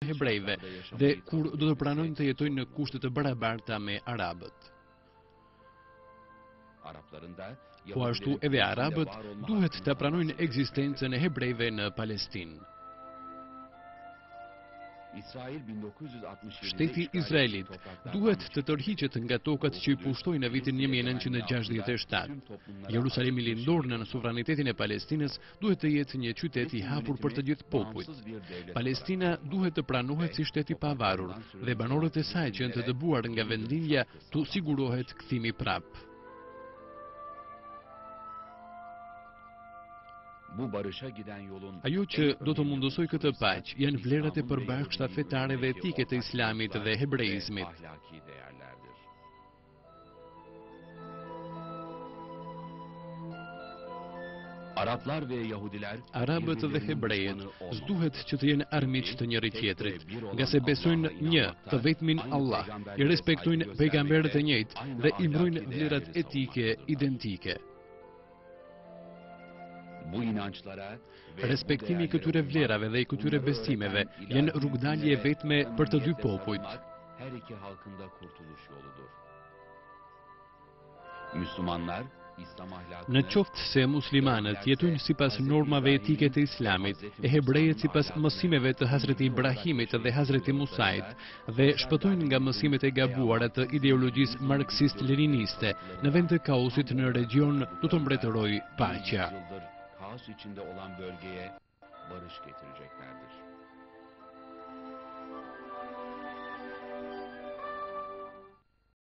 Hebrejve dhe kur do të pranojnë të jetojnë në kushte të barabarta me arabët. Po ashtu edhe arabët duhet të pranojnë ekzistencën e hebrejve në Palestinë. Shteti izraelit duhet të tërhiqet nga tokat që i pushtoi në vitin 1967. Jerusalemi lindor nën sovranitetin e Palestinës duhet të jetë një qytet i hapur për të gjithë popujt. Palestina duhet të pranohet si shtet i pavarur dhe banorët e saj që janë të dëbuar nga vendlindja t'u sigurohet kthimi prapë. Ajo që do të mundësojë këtë paqe janë vlerat e përbashkëta fetare dhe etike të Islamit dhe Hebreizmit. Arabët dhe hebrejët s'duhet që të jenë armiq të njëri-tjetrit, ngase besojnë një, të vetmin Allah, i respektojnë pejgamberët e njëjtë dhe i mbrojnë vlerat etike identike. Respektimi i këtyre vlerave dhe i këtyre besimeve janë rrugëdalje e vetme për të dy popujt. Në qoftë se muslimanët jetojnë sipas normave etike të Islamit, e hebrejët sipas mësimeve të Hazreti Ibrahimit dhe Hazreti Musait, dhe shpëtojnë nga mësimet e gabuara të ideologjisë marksist-leniniste, në vend të kaosit në regjion do të mbretërojë paqja. Kaos içinde olan bölgeye barış getireceklerdir.